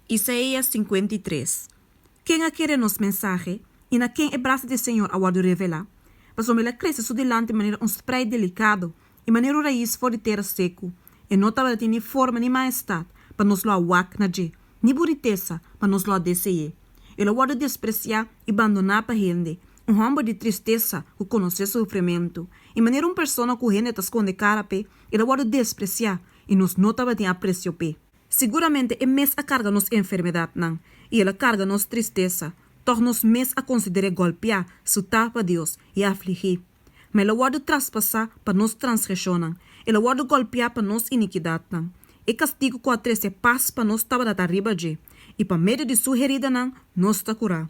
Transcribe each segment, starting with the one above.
Isaías 53, Ken a kere nos mensahe, i na ken e brasa di Señor a wòrdu revelá? Pasobra el a krese su dilanti manera un sprei delikado i manera un rais for di tera seku. E no tabatin ni forma ni mahestat pa nos lo a wak na dje, ni bunitesa pa nos lo a dese'é. El a wòrdu despresiá i bandoná pa hende, un hòmber di tristesa ku konosé sufrimentu. I manera un persona ku hende ta skonde kara p'e, el a wòrdu despresiá i nos no tabatin apresio p'e. Siguramente e mes a karga nos enfermedatnan, i el a karga nos tristesa, tòg nos mes a konsider'é gòlpiá, sutá pa Dios, i afligí. Ma el a wòrdu traspasá pa nos transgreshonnan, el a wòrdu gòlpiá pa nos inikidatnan. E kastigu ku a trese pas pa nos tabata ta riba dje, i pa medio di su heridanan nos ta kurá.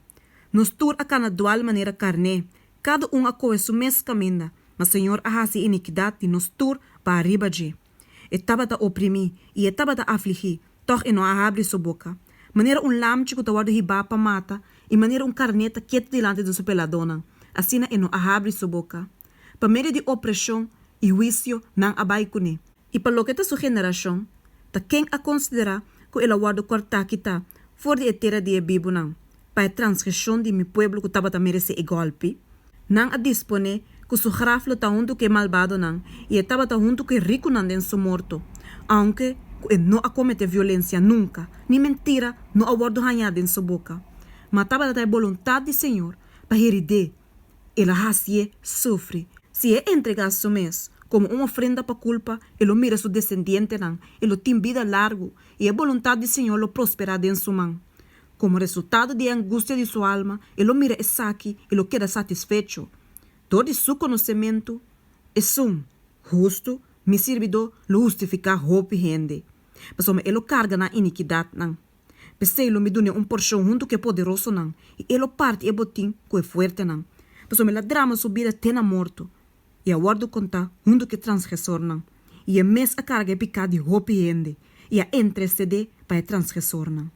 Nos tur a kana dual manera karné, kada un a kohe su mes kaminda, ma Señor a hasi e inikidat di nos tur baha riba dje. E tabata oprimí i e tabata afligí, tòg e no a habri su boka. Manera un lamchi ku ta wòrdu hibá pa mata i manera un karné ta ketu dilanti di su peladónan, asina e no a habri su boka. Pa medio di opreshon i huisio nan a bai kuné. I pa loke ta su generashon, ta ken a konsiderá ku el a wòrdu kòrtá kitá for di e tera di e bibunan, pa e transgreshon di mi pueblo ku tabata meresé e gòlpi? Nan a disponé ku su graf lo ta huntu ku e malbadonan i e tabata huntu ku e rikunan den su morto, ounke ku e no a kometé violensia nunka, ni mentira no a wòrdu hañá den su boka. Ma tabata ta e boluntat di Señor pa herid'é, el a hasié sufri. Si e entregá su mes komo un ofrenda pa kulpa, e lo mira su desendientenan, e lo tin bida largu, i e boluntat di Señor lo prosperá den su man. Komo resultado di e angustia di su alma, e lo mira esaki i lo keda satisfecho. Dor di su konosementu, esun hustu, mi sirbidó, lo hustifiká hopi hende, pasobra e lo karga nan inikidatnan. P'esei lo mi dun'é un porshon huntu ku e poderosonan, i e lo parti e botin ku e fuertenan, pasobra el a drama su bida te na morto, i a wòrdu kontá huntu ku e transgresornan, i e mes a karga e piká di hopi hende, i a entresedé pa e transgresornan.